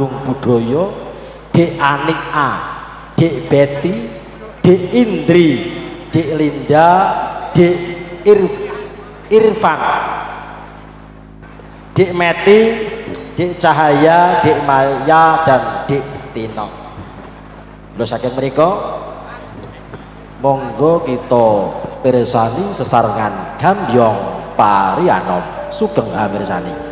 Agung Budoyo, Dek Anik A, Dek Betty, Dek Indri, Dek Linda, Dek Irfan, Dek Meti, Dek Cahaya, Dek Maya, dan Dek Tino. Lho saking mriku monggo kita pirsani sesarengan Gambyong Parianom. Sugeng amirsani.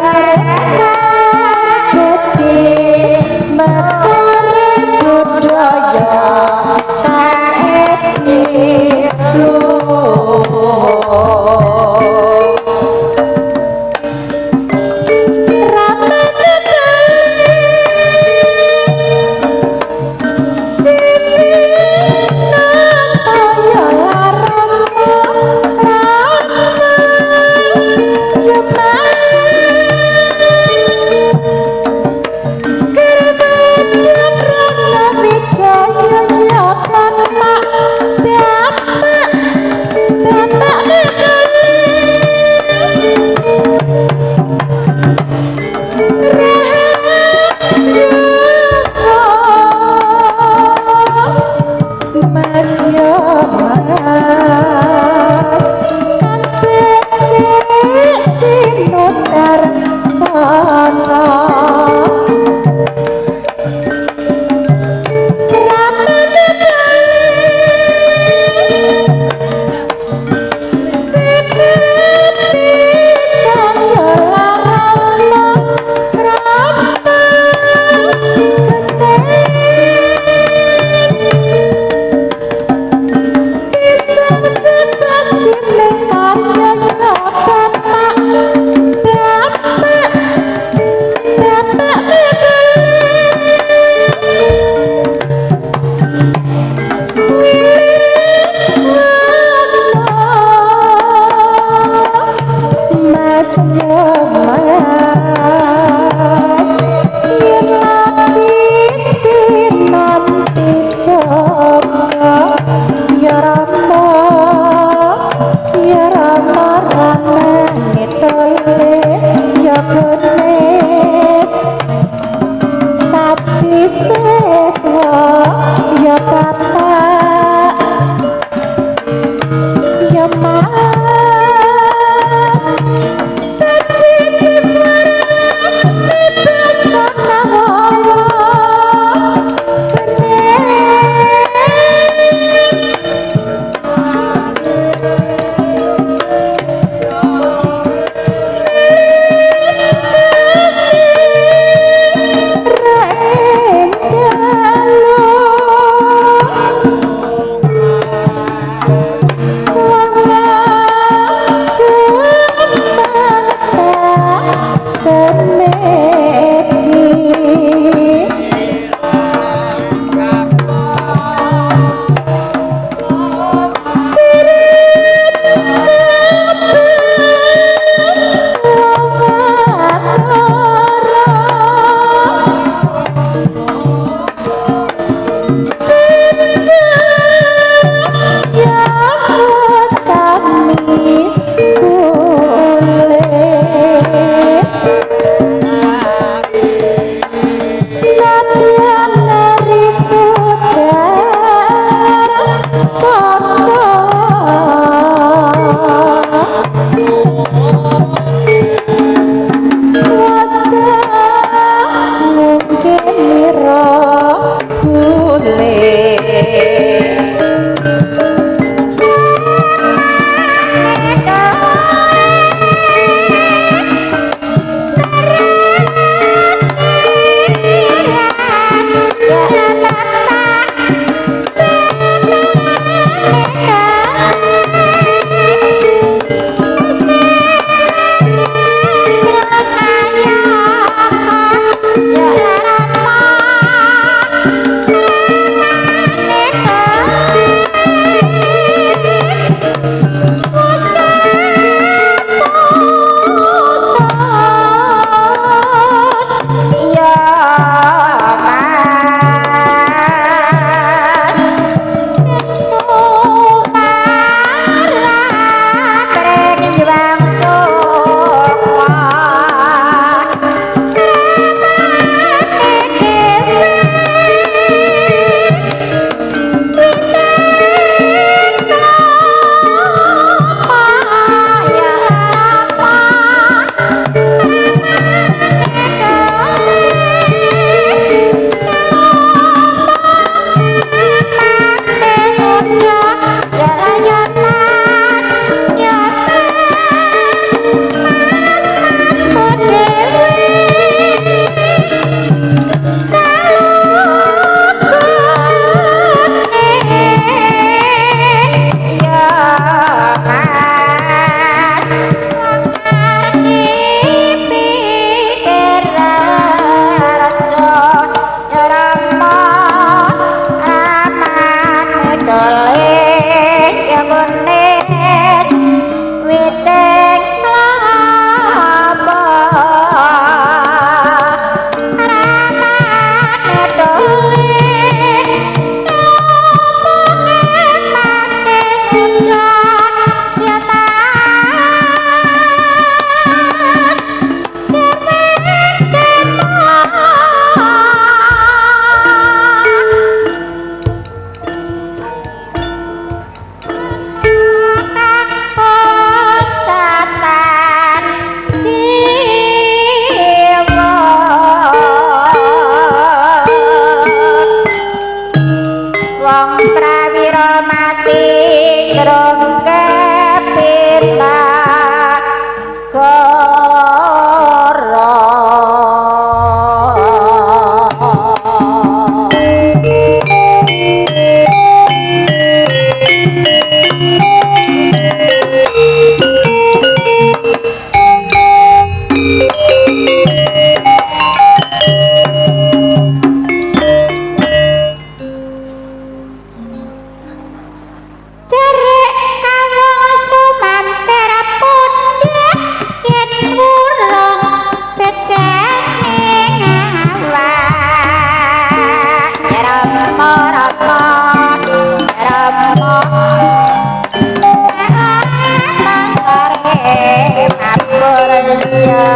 Bye. Doleh ya kones witing klapa ramane doleh opo kepak sing udan ya mas cerewet semua. Kang jiwa wong prawira mati ngrung kepitak goro. Cerik kawung sumamper pundhak yen wurung becane awak rama rama rama mangkare mabur ya.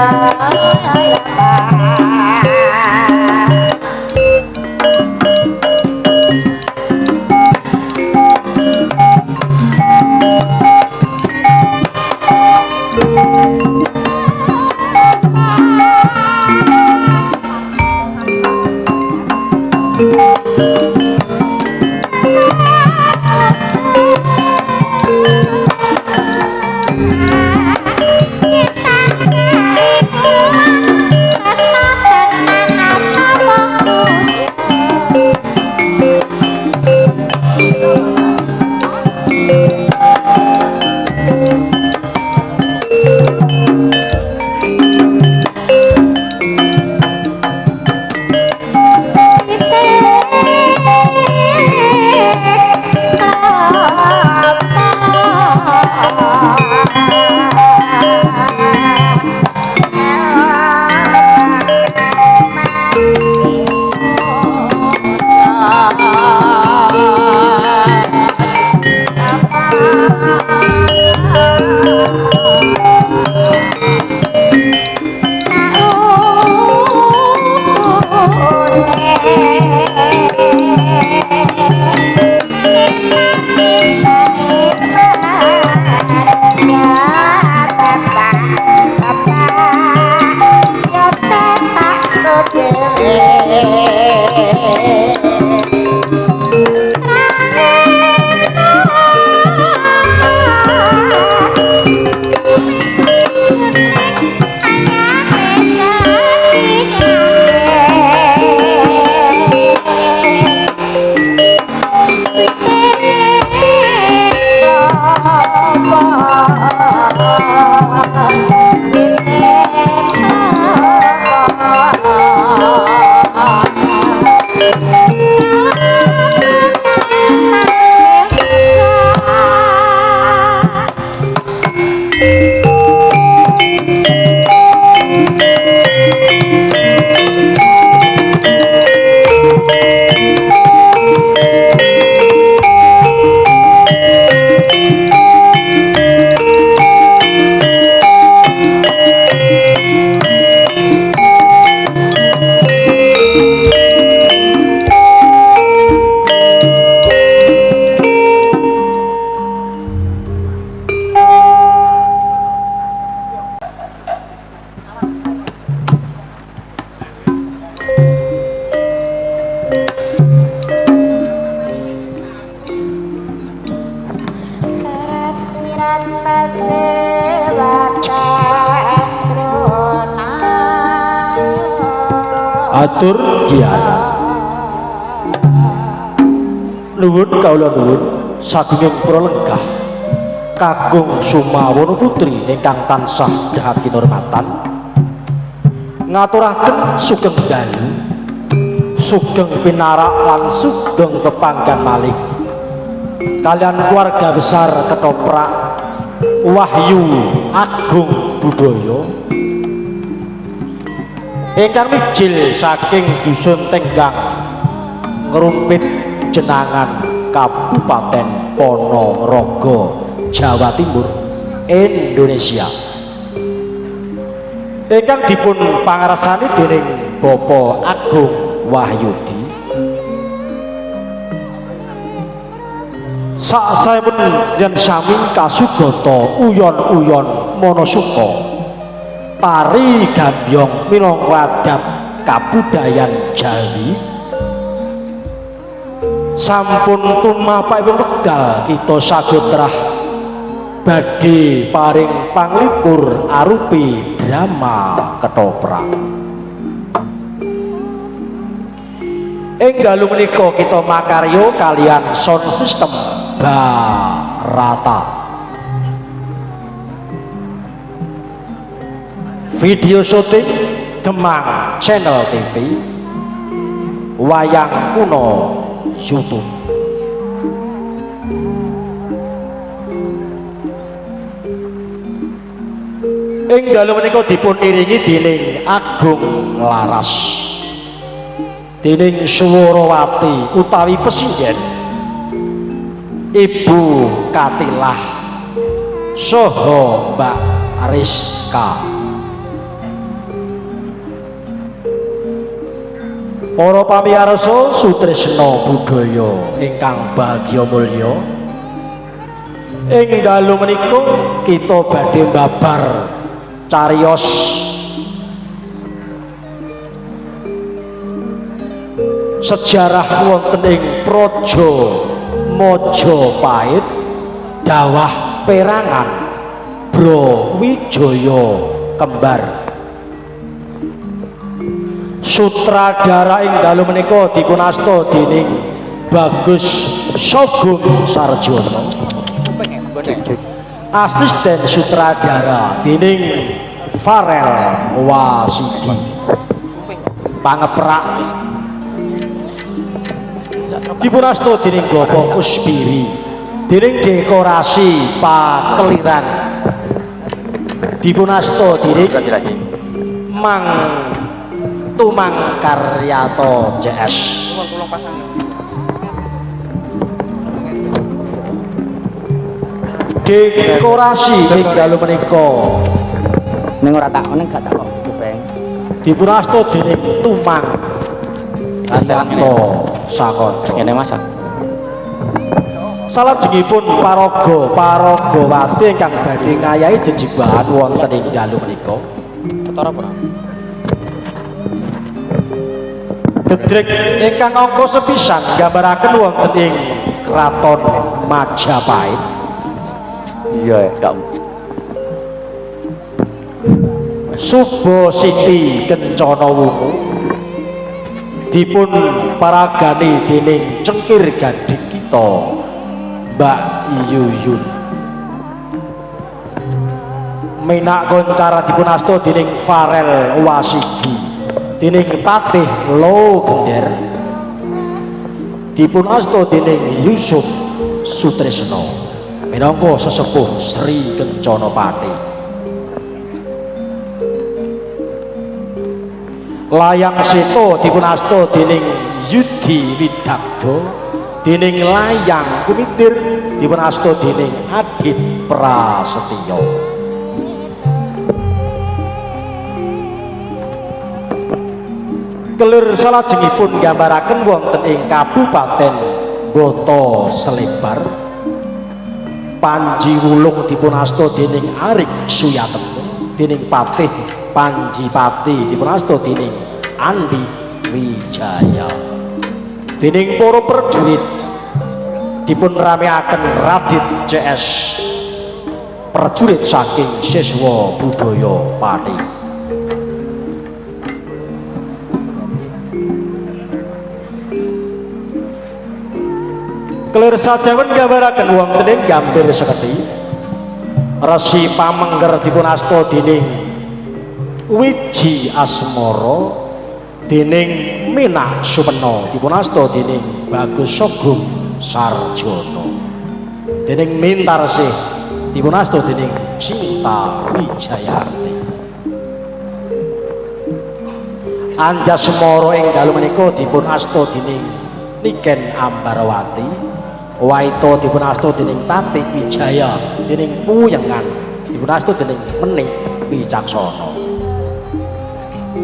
Atur kiaya. Nuwun kawula nuwun sagunging para lenggah kakung Sumawono putri ingkang tansah dhahat kinurmatan ngaturaken sugeng dalu, sugeng pinarak lan sugeng pepanggan malih. Kalian keluarga besar ketoprak Wahyu Agung Budoyo ingkang mijil saking dusun Tenggang Ngrumpit Jenangan Kabupaten Ponorogo, Jawa Timur, Indonesia. Ingkang dipun pangarsani dening Bapak Agung Wahyudi. Saksaipun yen sami kasugata uyon-uyon manasuka tari gambyong minangka adab kabudayan Jawi sampun tumapakipun wekdal kita sagotrah badhe paring panglipur arupi drama ketoprak. Ing dalu menika kita makarya kalian sound system Barata. Video syuting Demang Channel TV, Wayang Kuno YouTube. Ing dalu menika dipun iringi dening Agung Laras, dening Suwarawati utawi pesinggen Ibu Katilah saha Mbak Rizka. Para pamiyarsa sutresna budaya ingkang bagya mulya, ing dalu menika kita badhe babar cariyos sejarah wonten ing Praja Majapahit dawah perangan Brawijaya kembar. Sutradara ing dalu menika dipun asta dening Bagus Sogong Sarjono, asisten sutradara dening Farel Wasidi, pangeprak dipun asta dening Bapak Usbiri, dening dekorasi pakeliran dipun asta dening Mang Tumang Karyato CS. Dekorasi ing dalu menika ning ora tak ning gak tak kok kupeng dipun asta dening Tumang Karyato Sakonco. Ngene Mas. Salajengipun paraga paragawati ingkang badhe ngayahi jejibahan wonten ing dalu menika. Ketara apa? Gedrek ingkang angka sepisan nggambaraken wonten ing Kraton Majapahit. Iya, gak. Suba Siti Kencana Wungu dipun paragani dening Cengkir Gading kita Mbak Yuyun. Minak Koncara dipun asta dening Farel Wasigi, dening Patih Lo Gender dipun asta dening Yusuf Sutrisno minangka sesepuh Sri Kencana Pati. Layang Seta dipun asta dening Yudi Widagdo, dening Layang Kumitir dipun asta dening Adit Prasetyo. Kelir salajengipun nggambaraken wonten ing Kabupaten Boto Selebar. Panji Wulung dipun asta dening Arik Suyatmo, dening Patih Panji Pati dipun asta dening Andi Wijaya, dening para prajurit dipun rameaken Radit CS, prajurit saking Siswa Budaya Pati. Kelir sajawen nggambaraken wonten ing Gambir Seketi. Resi Pamengker dipun asta dening Wiji Asmara, dening Minak Supena dipun asta dening Bagus Sogong Sarjono. Dening Mintarsih dipun asta dening Cinta Wijayanti. Anjasmara ing dalu menika dipun asta dening Niken Ambarwati, Waita dipun asta dening Tatik Wijaya, dening Puyengan dipun asta dening Menik Wicaksana.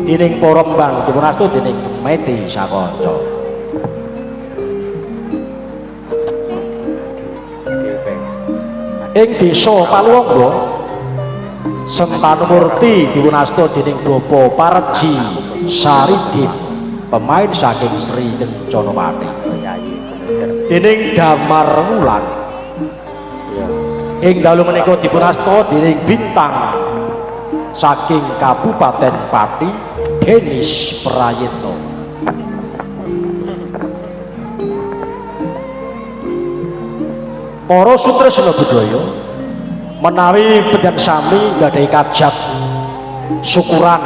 Dening Porembang dipun asta dening Meti Sakanca. Ing desa Paluwangga Sentanumurti dipun asta dening Bapak Parji Saridin, pemain saking Sri Kencanawati. Dening Damar Wulan ing dalu menika dipun asta dening Bintang saking Kabupaten Pati, Denis Prayitno. Para sutresna budaya menawi penjenengan sami nggadahi kajat syukuran,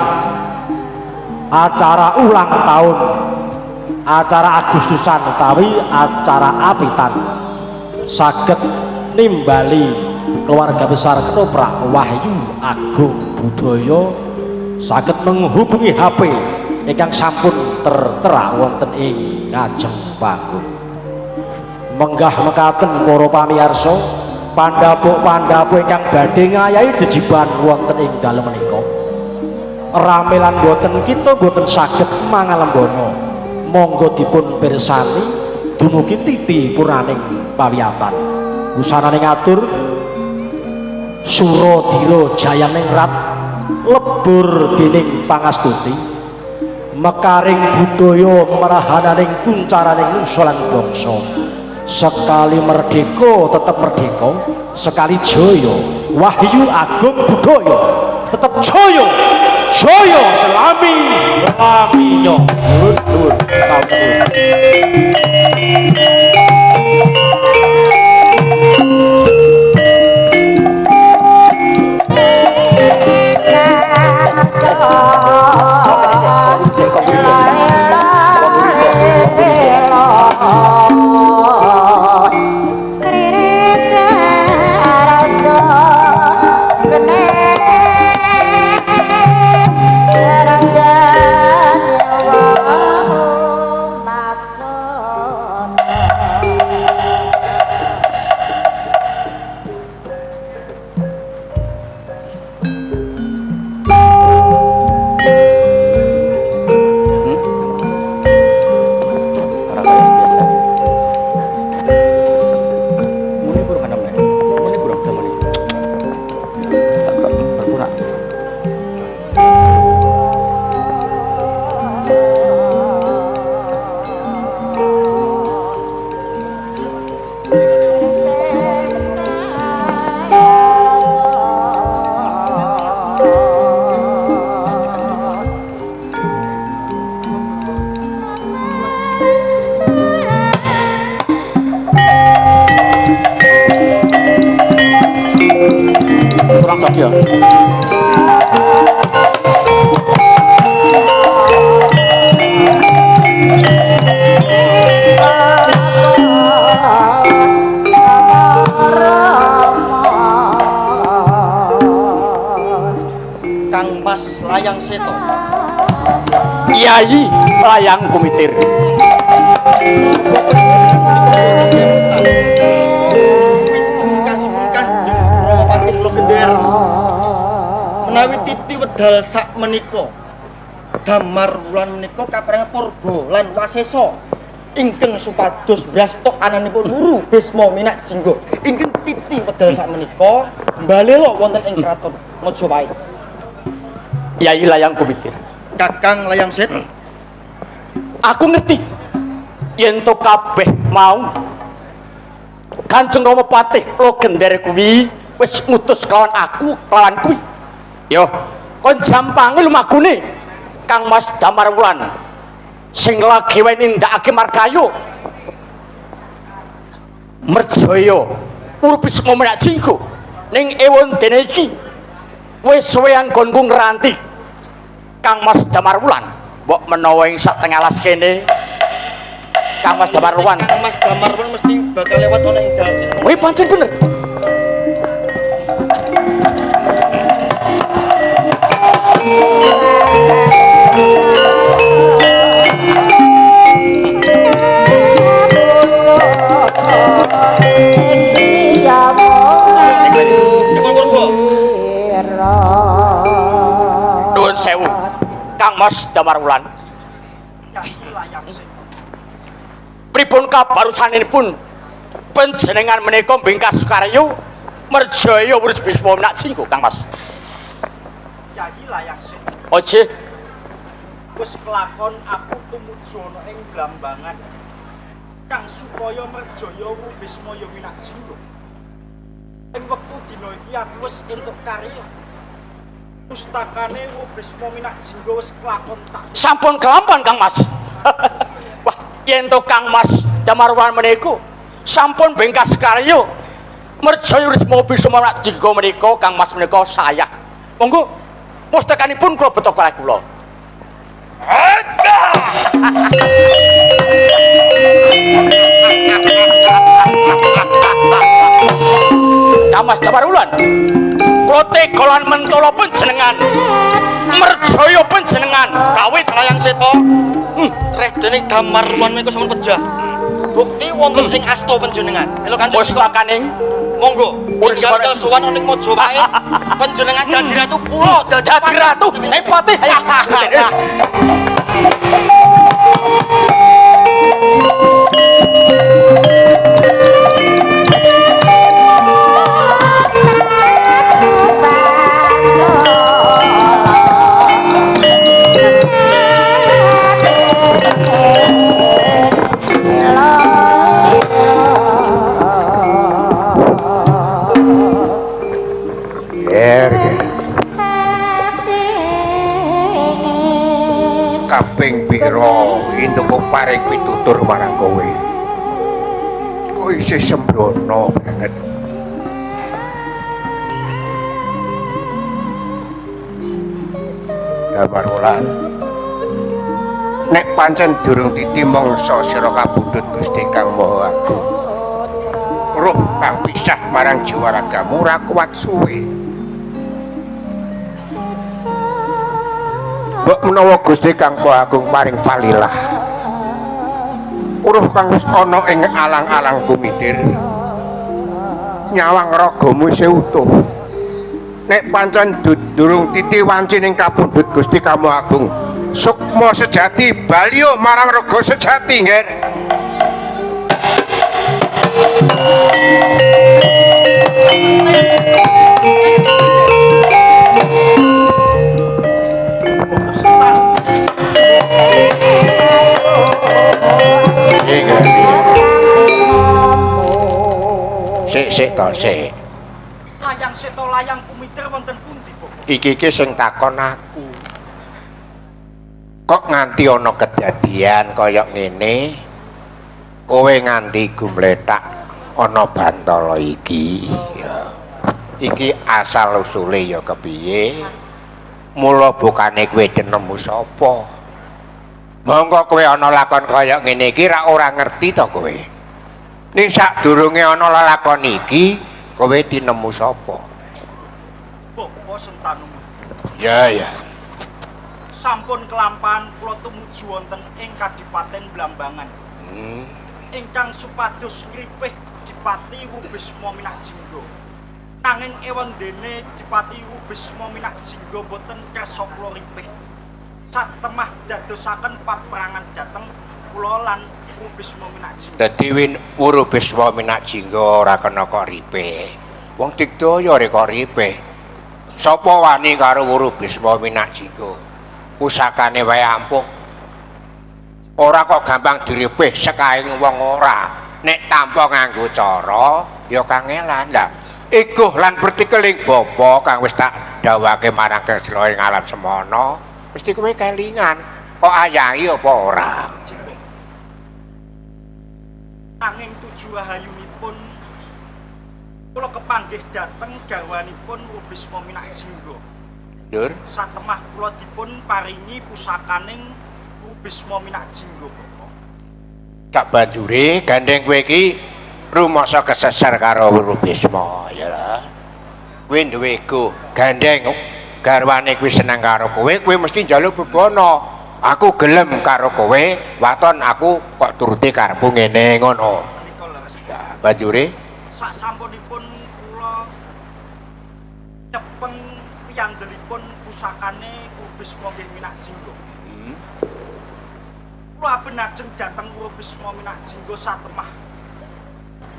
acara ulang tahun, acara Agustusan utawi acara apitan, saged nimbali keluarga besar Ketoprak Wahyu Agung Budaya, saged menghubungi HP ingkang sampun tertera wonten ing ngajeng panggung. Menggah mekaten para pamirsa, pandhapuk-pandhapuk ingkang badhe ngayahi jejiban wonten ing dalem menika. Rame lan boten kita boten saged mangalembono. Monggo dipun pirsani dumugi titi purnaning pawiyatan. Wusanane ngatur Suradira Jayaningrat lebur dening pangastuti, mekaring budaya merahananing kuncaraning nusa lan bangsa. Sekali merdeka tetep merdeka, sekali jaya Wahyu Agung Budaya tetep jaya, jaya selami laminyo. Nuwun nuwun. Kang Mas Layang Seto. Yai Layang Kumitir. Menawi titi wedal sak menika Damar Wulan menika kaparengan purba lan wasesa ingkang supados brasta ananipun Wuru Bisma Minak Jingga ingkang titi wedal sak menika mbalela wonten ing kraton Majapahit. Yai Layang Kumitir. Kakang Layang Seto, aku ngerti yen to kabeh mau Kanjeng Rama Patih Logender kuwi wis ngutus kelawan aku lawan kuwi. Yo, kon jampange lumakune Kang Mas Damar Wulan sing lagi wae nindakake markayo Merjaya Wuru Bisma Minak Jingga ning ewon dene iki wis suwe anggonku ngranti Kang Mas Damar Wulan. Mbok menawa ing satengah alas kene Kang Mas Damar Wulan. Kang Mas Damar Wulan mesti bakal lewat ana ing dalan. Kowe pancen bener. Nuwun sewu Kang Mas Damarwulan. Pripun kabarusanipun panjenengan menika bingkas karya merjaya Wurus Bisma Minakjinggo Kang Mas? Kyai Layang Seta. Oje wis kelakon aku tumuju ana ing Blambangan kang supaya merjaya Wurus Bisma ya Minakjinggo. Ing wektu dina iki aku wis entuk karya. Pustakane Wurus Bisma Minakjinggo wis kelakon tak sampun kelampan Kang Mas. Wah, yen to Kang Mas Damarwan menika sampun bengkas karya merjaya Wurus Bisma Minakjinggo menika Kang Mas menika sayah. Monggo pustakanipun kula beto kalih kula. Kang Mas Damarwulan, kula tega lan mentala panjenengan, merjaya panjenengan. Kawit Layang Seta. Reh dening Damarwulan menika sampun pejah. Bukti wonten ing asta panjenengan. Mila kanthi Pustakaning monggo ingkang sowan ning Majapahit panjenengan dadi ratu, kula dadi ratu, saya patih. Kaping pira induku paring pitutur marang kowe? Kok isih sembrono banget. Damarwulan, nek pancen durung titi mangsa sira kapundhut Gusti Kang Maha Agung, roh kang pisah marang jiwa ragamu ora kuat suwe. Mbok menawa Gusti Kang Maha Agung paring palilah, uruh kang wis ana ing alang-alang kumitir, nyawang ragamu isih utuh. Nek pancen durung titi wanci ning kapundhut Gusti Kang Maha Agung, sukma sejati baliyo marang raga sejati, nggih. Sik sik to sik. Layang Seta layang kumitir wonten pundi, Bapak? Iki iki sing takon aku. Kok nganti ana kedadian kaya ngene? Kowe nganti gumlethak ana bantala iki ya. Iki asal usule ya kepiye? Mula bukane kowe tinemu sapa? Monggo kowe ana lakon kaya ngene iki ra ora ngerti to kowe. Ning sadurunge ana lelakon iki kowe tinemu sapa? Bapak Sentanu. Ya ya. Sampun kelampan kula tumuju wonten ing Kadipaten Blambangan. Ingkang supados ngripih Dipati Wubisma Minakjinggo. Nanging ewondene Dipati Wubisma Minakjinggo boten kersa kula ripih. Satemah dadosaken paperangan dhateng kula lan Wubisma Minakjinggo. Dadi Wubisma Minakjinggo ora kena kok ripih. Wong digdaya ora kok ripih. Sapa wani karo Wubisma Minakjinggo? Pusakane wae ampuh. Ora kok gampang diripih sekaing wong ora. Nek tanpa nganggo cara ya kangelan. Lah iguh lan pertikeling bapa kang wis tak dawuhake marang Kresna ing alam semana, mesti kowe kelingan. Kok ayahi apa ora? Nanging tuju rahayunipun kula kepanggih dhateng garwanipun Wubisma Minakjinggo. Ndur, satemah kula dipun paringi pusakaning Wubisma Minakjinggo, Bapak. Sak banjure gandeng kowe iki Rumangsa keseser karo Wuru Bisma ya. Kowe duwe ego, gandeng garwane kuwi seneng karo kowe, kowe mesti njaluk bebana. Aku gelem karo kowe, waton aku kok turuti karepku ngene ngono. Menika leres. Ya, banjure Sak sampunipun kula nyepeng piyandelipun pusakane Wuru Bisma nggih Minak Jingga. Kula benajeng dhateng Wuru Bisma Minak Jingga satemah.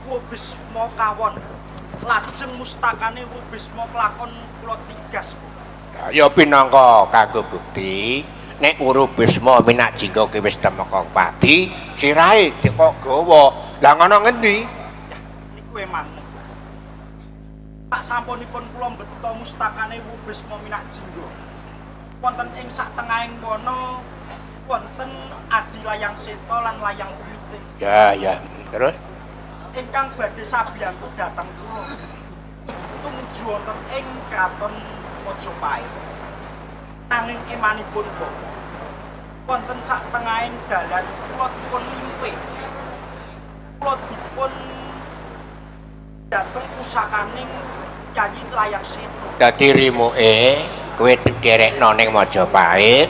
Wuru Bisma kawon lajeng mustakane Wuru Bisma kelakon kula tigas. Ya pinangka kanggo bukti nek Wuru Bisma Minak Jingga ki wis temeka pati, sirahe dikok gawa. Lah ngono ngendi? Ya, niku emang. Sak sampunipun kula mbeta mustakane Wuru Bisma Minak Jingga. Wonten ing sak tengahing wana wonten adi layang seta lan layang kumiting. Ya, ya. Terus ingkang badhe sabiyantu dhateng kula tumuju wonten ing kraton Majapahit. Nanging emanipun Bapak wonten sak tengahing dalan kula dipun limpe. Kula dipun dhateng pusakaning Yayi Layang Seta. Dadi rimuke kowe diderekno ning Majapahit,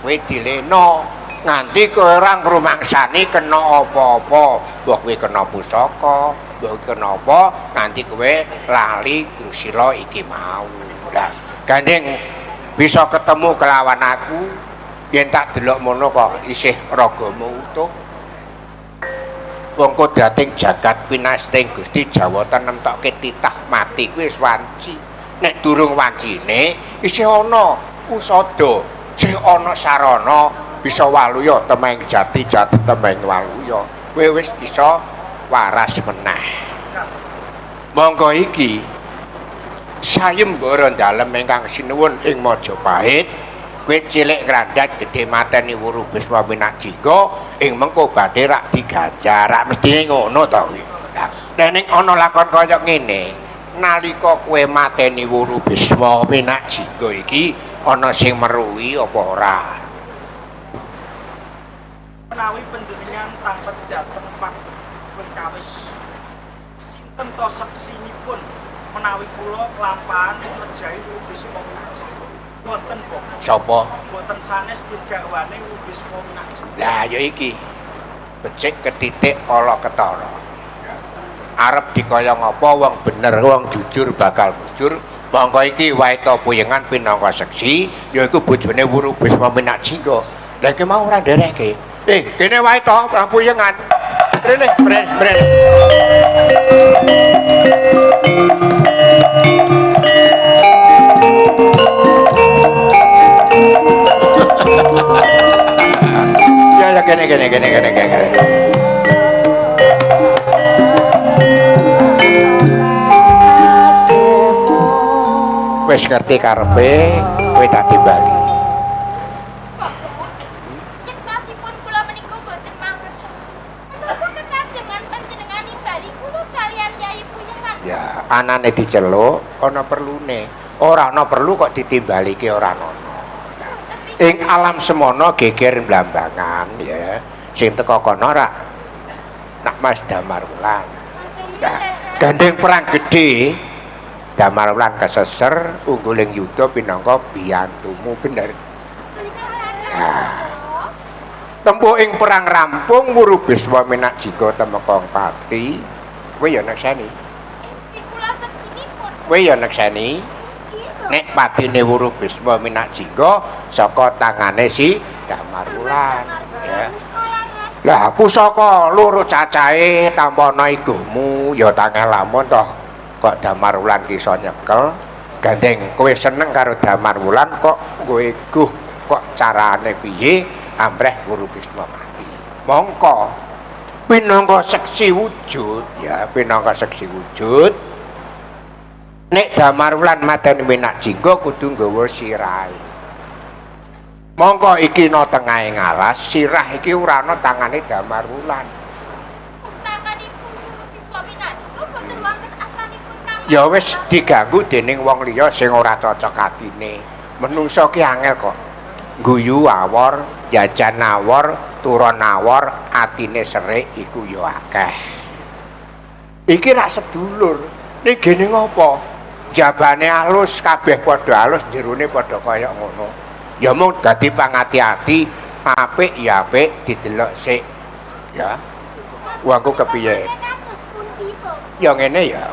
kowe dileno nganti kowe ora ngrumangsani kena apa-apa, mbok kowe kena pusaka, mbok kowe kena apa, nganti kowe lali Drusila iki mau. Lah, gandeng bisa ketemu kelawan aku, yen tak delok mono kok isih ragamu utuh. Wong kodrating jagat pinasting Gusti Jawata nemtokke titah mati kuwi wis wanci. Nek durung wancine isih ana usada, isih ana sarana bisa waluya temeng jati jati temeng waluya. Kowe wis iso waras meneh. Monggo iki sayembara dalem ingkang sinuwun ing Majapahit, kowe cilik ngrandat gedhe mateni Wuru Bisma Minak Jingga ing mengko badhe rak diganjar, rak mestine ngono to kuwi. Lah nek ana lakon kaya ngene, nalika kowe mateni Wuru Bisma Minak Jingga iki ana sing meruhi apa ora? Menawi panjenengan tampet dhateng perkawis sinten to seksinipun menawi kula kelampahan mejahi Wuru Bisma Minak Jingga? Wonten Bapak. Sapa? Boten sanes garwane Wuru Bisma Minak Jingga. Lah ya iki becik ketitik ala ketara. Arep dikaya ngapa wong bener wong jujur bakal mujur. Monggo iki waita puyengan pinangka seksi yaiku bojone Wuru Bisma Minak Jingga. Lah iki mau ora nderekke. Kene waita puyengan. Rene, rene, rene. Ya ya kene kene kene kene kene. Wis ngerti karepe, kowe tak timbali. Yektosipun kula menika boten mangertos. Menapa kekajengan panjenengan nimbali kula kalian Yayi Puyengan? Ya, anane diceluk ana perlune. Ora ana perlu kok ditimbalike ora ana. Ing alam semono geger blambangan ya. Sing teko kono rak nak Mas Damar Wulan. Nah, gandeng perang gedhe Damar Wulan keseser ungguling yuda pinangka biyantumu bener. Nah, tempuh ing perang rampung Wuru Bisma Minak Jingga temeka pati. Kowe ya nekseni. Kula seksinipun. Kowe ya nekseni. Nek patine Wuru Bisma Minak Jingga saka tangane si Damar Wulan ya. Lah pusaka loro cacahe tanpa ana igumu ya tangeh lamun toh kok Damar Wulan ki iso nyekel. Gandeng kowe seneng karo Damar Wulan kok kowe guh kok carane piye amreh Wuru Bisma mati. Mongko pinangka seksi wujud ya, pinangka seksi wujud nek Damar Wulan mateni Minak Jingga kudu nggawa sirahe. Mongko iki ana tengahe ngalas, sirah iki ora ana tangane Damar Wulan. Pustakanipun Wuru Bisma Minak Jingga boten wonten astanipun kang Ya wis diganggu dening wong liya sing ora cocok atine. Menungsa ki angel kok. Guyu awor, jajan awor, turun awor, atine serik iku ya akeh. Iki rak sedulur. Ning gene ngopo? Jabane alus, kabeh padha alus, jerone padha kaya ngono. Ya mung dadi pangati-ati, apik ya apik didelok sik. Ya. Wongku kepiye? Ya ngene ya.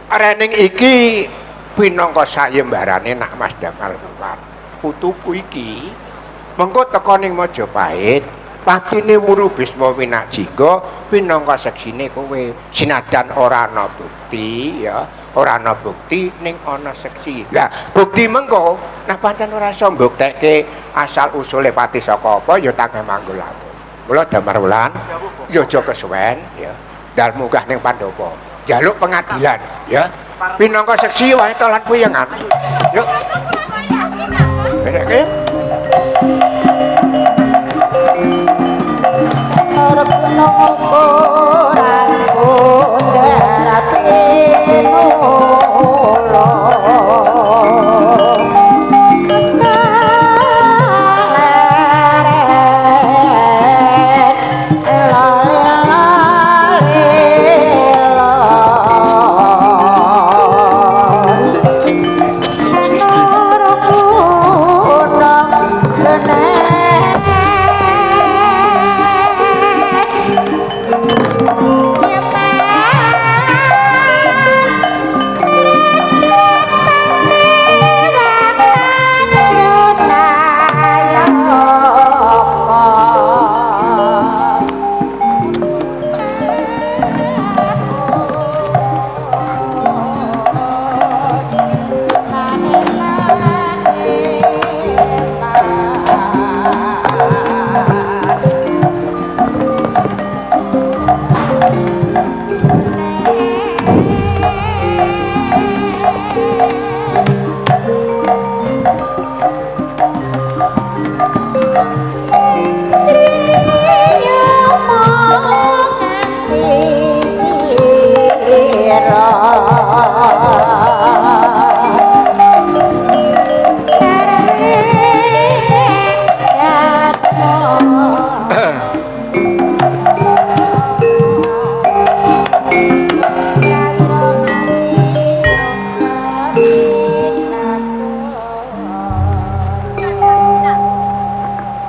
Rening iki pinangka sayembarane nak Mas Damar Wulan. Putuku iki mengko teka ning Majapahit, patine Wuru Bisma Minakjingga pinangka seksine kowe. Sinadan ora ana bukti ya, ora ana bukti ning ana seksi. Lah, bukti mengko nah pancen ora iso mbuktekke asal usule pati saka apa ya tangga manggul aku. Mula Damar Wulan ya aja kesuwen ya. Ndal munggah ning Pandhapa. Njaluk pengadilan ya. Pinangka seksi wae to lan puyengan. Yuk. Berekke.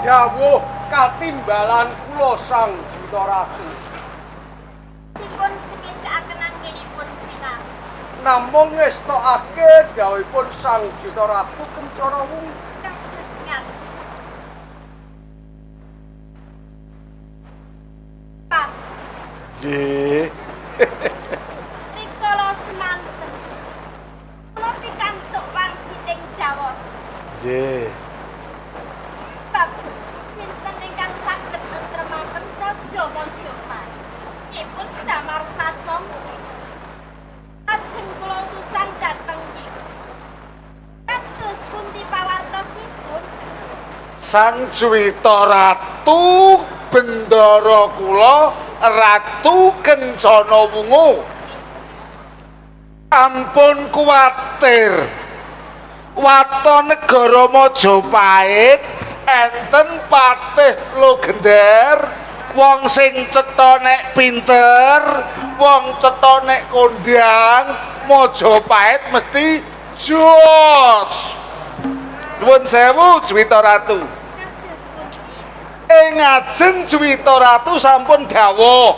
Dawuh katimbalan kula Sang Juta Ratu. Dipun semicakaken anggenipun pinang. Namung ngestokake dawuhipun Sang Juta Ratu Kencana Wungu. Kados ngaten. Pak. Nggih. Rikala semanten kula pikantuk wangsiting Jawata. Nggih. Bab sinten ingkang saged nentremaken praja Majapahit? Dipun damar sasongko. Lajeng kula utusan dhateng niki. Kados pundi pawartosipun? Sang Juwita Ratu Bendara kula Ratu Kencana Wungu. Ampun kuwatir. Waton negara Majapahit enten patih Logender, wong sing cetha nek pinter, wong cetha nek kondang, Majapahit mesti jos. Nuwun sewu Juwita Ratu. Ing ngajeng Juwita Ratu sampun dawuh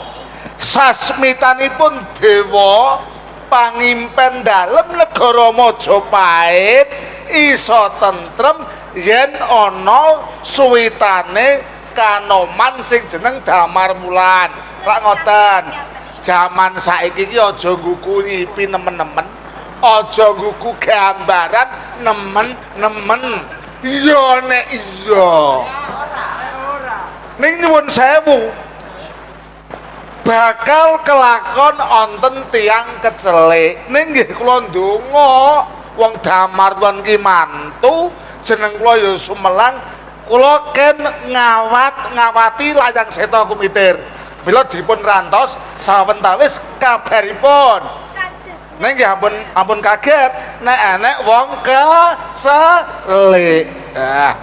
sasmitanipun dewa pangimpen dalem negara Majapahit iso tentrem yen ana suwitane kanoman sing jeneng Damar Wulan. Lak ngoten. Jaman saiki iki aja ngguku ngipi nemen-nemen, aja ngguku gambaran nemen-nemen. Iya nek iya. Ning nyuwun sewu, bakal kelakon onten tiyang kecelik. Ning nggih kula ndonga wong Damar Wulan ki mantu, jeneng kula ya Sumelang, kula ken ngawat-ngawati layang seta kumitir. Mila dipun rantos sawentawis kabaripun. Ning nggih ampun kaget nek enek wong kecelik. Ah.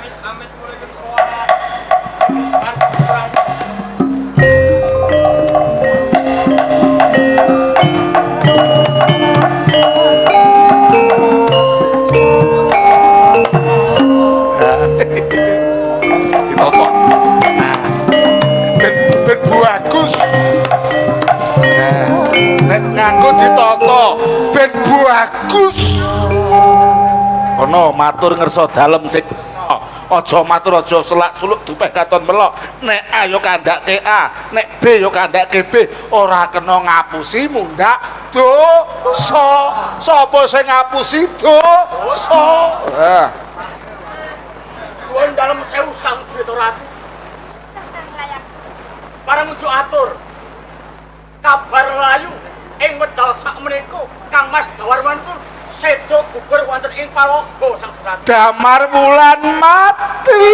Ditata ben bagus. Kono matur ngersa dalem sing aja matur aja selak-suluk dupeh katon melok. Nek A yo kandhake A, nek B yo kandhake B, ora kena ngapusi mundhak dosa. Sapa sing ngapusi dosa? Heh. Nuwun dalem sewu Sang Juwita Ratu. Parang mujuk atur. Kabar layu ing wedal sakmenika Kang Mas Dawarman pun sedo gugur wonten ing palogo Sang Ratu. Damar Wulan mati.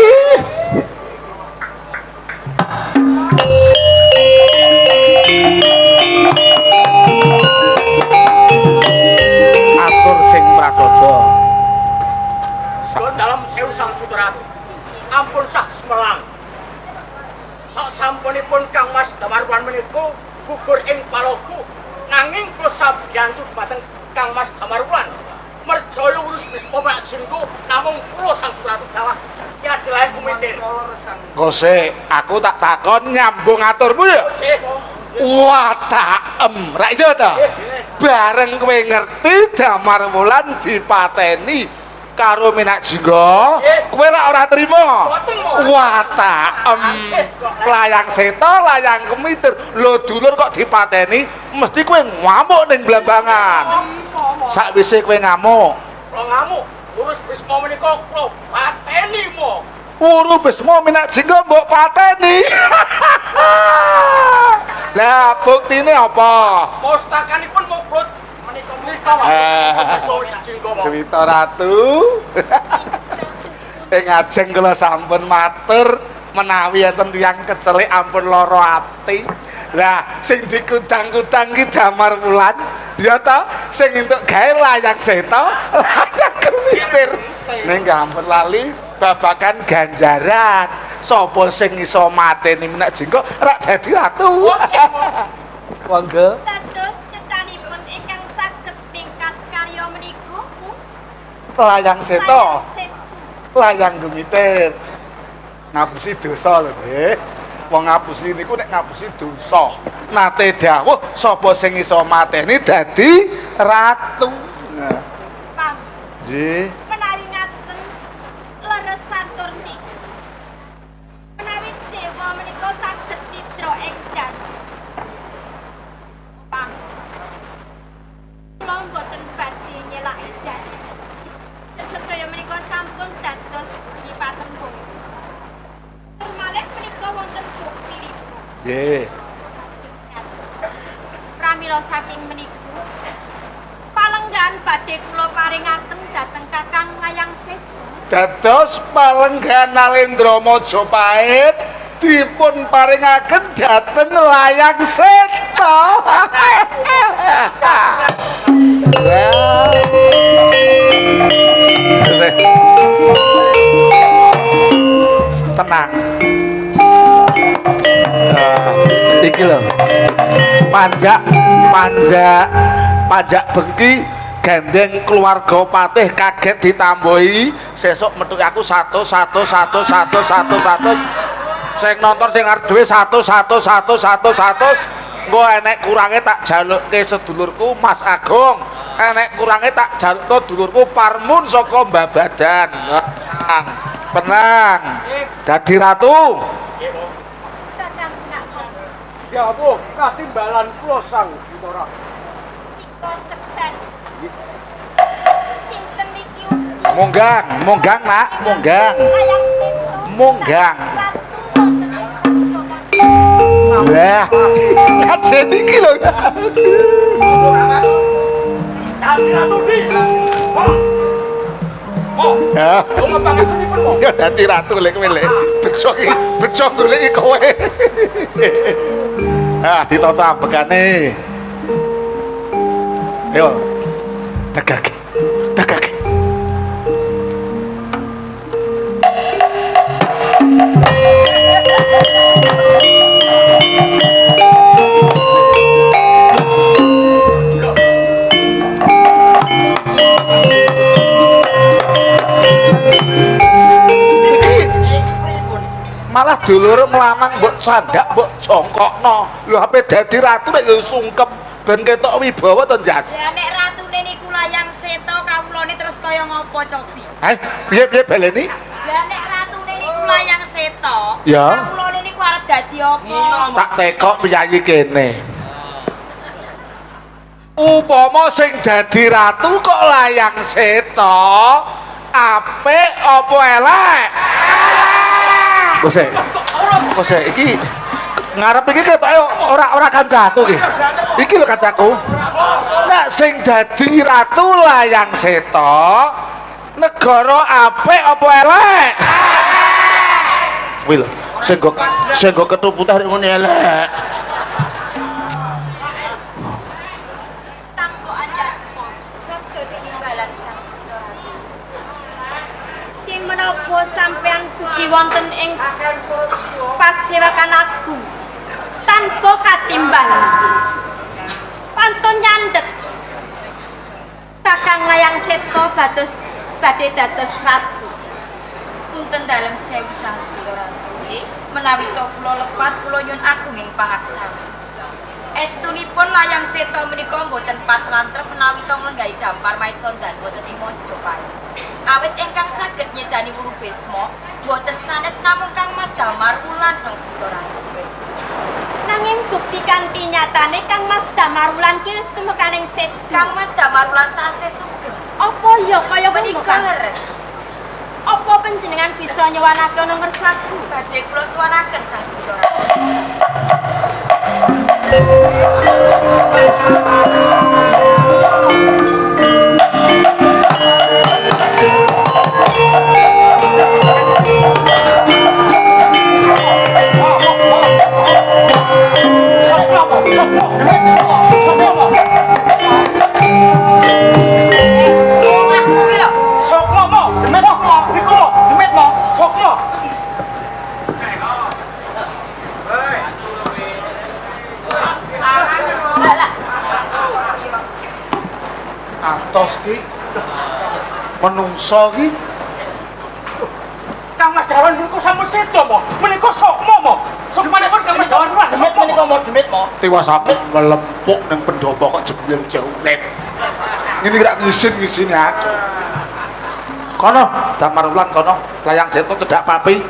Atur sing prasaja. Nuwun dalem sewu Sang Ratu. Ampun sah sumelang. Sak sampunipun Kang Mas Damarwan menika gugur ing palogo, nanging kula sabiyantu dhumateng Kang Mas Damarwan merjaya urus Bisma Jinggo namung kula Sang Ratu dalah siadilahe kumitir. Kose, aku tak takon nyambung aturmu ya. Wah, taem, rak iya ta? Bareng kowe ngerti Damar Wulan dipateni karo Minak Jinggo, kowe rak ora trima. Wah, taem. Layang seta, layang kemitir. Lho dulur kok dipateni, mesti kowe ngamuk ning Blambangan. Sakwise kowe ngamuk, kula ngamuk, urus Bisma menika kula pateni mo. Wuru Bisma Minak Jinggo mbok pateni. Lah buktine apa? Pustakanipun mubrut menika Juwita Ratu. Ing ajeng kula sampun matur menawi enten tiyang kecelik ampun lara ati. Lah sing dikudang-kudang ki Damar Wulan, ya ta? Sing entuk gawe layang seta, layang kemitir. Ning ampun lali babakan ganjaran. Sapa sing iso mateni Minak Jinggo rak dadi ratu. Monggo. Dados cetanipun ingkang saged tingkas karya menika layang seta, layang gemitir. Ngapusi dosa lho, nggih. Wong ngapusi niku nek ngapusi dosa. Nate dawuh sapa sing iso mateni dadi ratu. Nah. Pam. Nggih. Menawi ngaten leres santur niku. Menawi dewa menika saged cidra ing janji. Pam. Kula mboten badhe nyelaki janji. Sedaya menika sampun dados dipatembung. Malih menika wonten buktinipun. Nggih. Pramila saking meniku palenggan badhe kula paringaken dhateng Kakang Layang Seta. Dados palenggan Nalendra Majapahit dipun paringaken dhateng Layang Seta. Tenang. Iki lho. Panjak panjak panjak bengki gandeng keluarga patih kaget ditambahi sesuk metu aku 1 1 1 1 1 1 sing nonton sing arep dhewe 1 1 1 1 1 engko enek kurange tak jalukke sedulurku Mas Agung, enek kurange tak jalukno dulurku Parmun saka Mbabadan. Tenang, dadi ratu. Dawuh katimbalan kula Sang Juwita Ratu. Nika seksen. Sinten niki? Monggang, monggang nak, monggang. Monggang. Lah, kajen iki lho. Dadi ratu di. Oh. Donga pangestunipun mo. Ya dadi ratu lek kowe lek. Bejo iki, bejo goleki kowe. Ah, ditata ambekane. Ayo. Tegake. Tegake. Malah dulur melanang mbok candak mbok jongkokno. Lho ape dadi ratu nek yo sungkem Ben ketok wibawa to, Jas. Lah nek ratune niku layang seta kawulane terus kaya ngopo cobi? Eh, piye-piye baleni? Lah nek ratune niku layang seta, kawulane niku arep dadi apa? Tak tekok piyayi kene. Upama sing dadi ratu kok layang seta, apik apa elek? Kose. Kose iki ngarep iki ketoke ora kancaku iki. Iki lho kancaku. Nek sing dadi ratu layang seta, negara apik apa elek? Kuwi lho, sing go ketu putih ngene elek. Menapa sampean dugi wonten ing pasewakan agung tanpa katimbal pantun nyandhet kakang layang seta bados badhe dados ratu. Punten dalem sewu Sang Jupita Ratu, menawi to kula lepat kula nyuwun agung ing pangaksami. Estunipun layang seta menika mboten pas lan trep menawi to nglenggahi dampar maisondan boten ing Majapahit. Awit ingkang saged nyedani Wuru Bisma mboten sanes namung Kang Mas Damar Wulan Sang Jupita Ratu. Nanging bukti kanthi nyatane Kang Mas Damar Wulan ki wis tumekaning sedo. Kang Mas Damar Wulan tasih sugeng. Apa ya kaya menika leres? Apa panjenengan bisa nyuwunake ana ngersaku? Badhe kula suwanaken Sang Jupita Ratu. Atos ki menungso ki Kang Mas Darwan menika sampun sedo mo, menika sokmo mo. Sokmanipun Kang Mas Darwan demit menika mo demit mo. Tiwas aku melempuk ning pendopo kok jebule jaulet. Ngene iki rak ngisin-ngisini aku. Kono Damar Wulan kono, layang seta cedhak papi.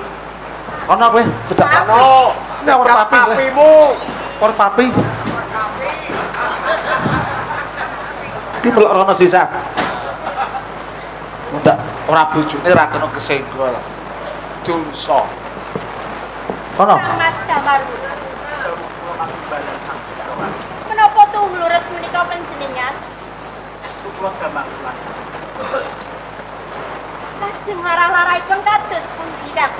Kono kowe cedhak papi. Nek ora papi papimu. Ora papi. Iki melok rono sisa. Ndak ora bojone ra kena kesenggol. Dosa. Kono. Mas Damar. Menapa tuh lurus menika panjenengan? Estu kula Damar Wulan. Lajeng larah-larahipun kados pundi, Kang?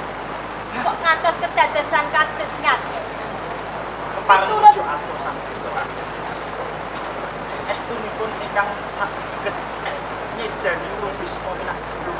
Kok ngantos kedadosan kados ngaten? Kepareng aku Sang Jupita Ratu. Estunipun ingkang saged nyedani Wuru Bisma minakjenggo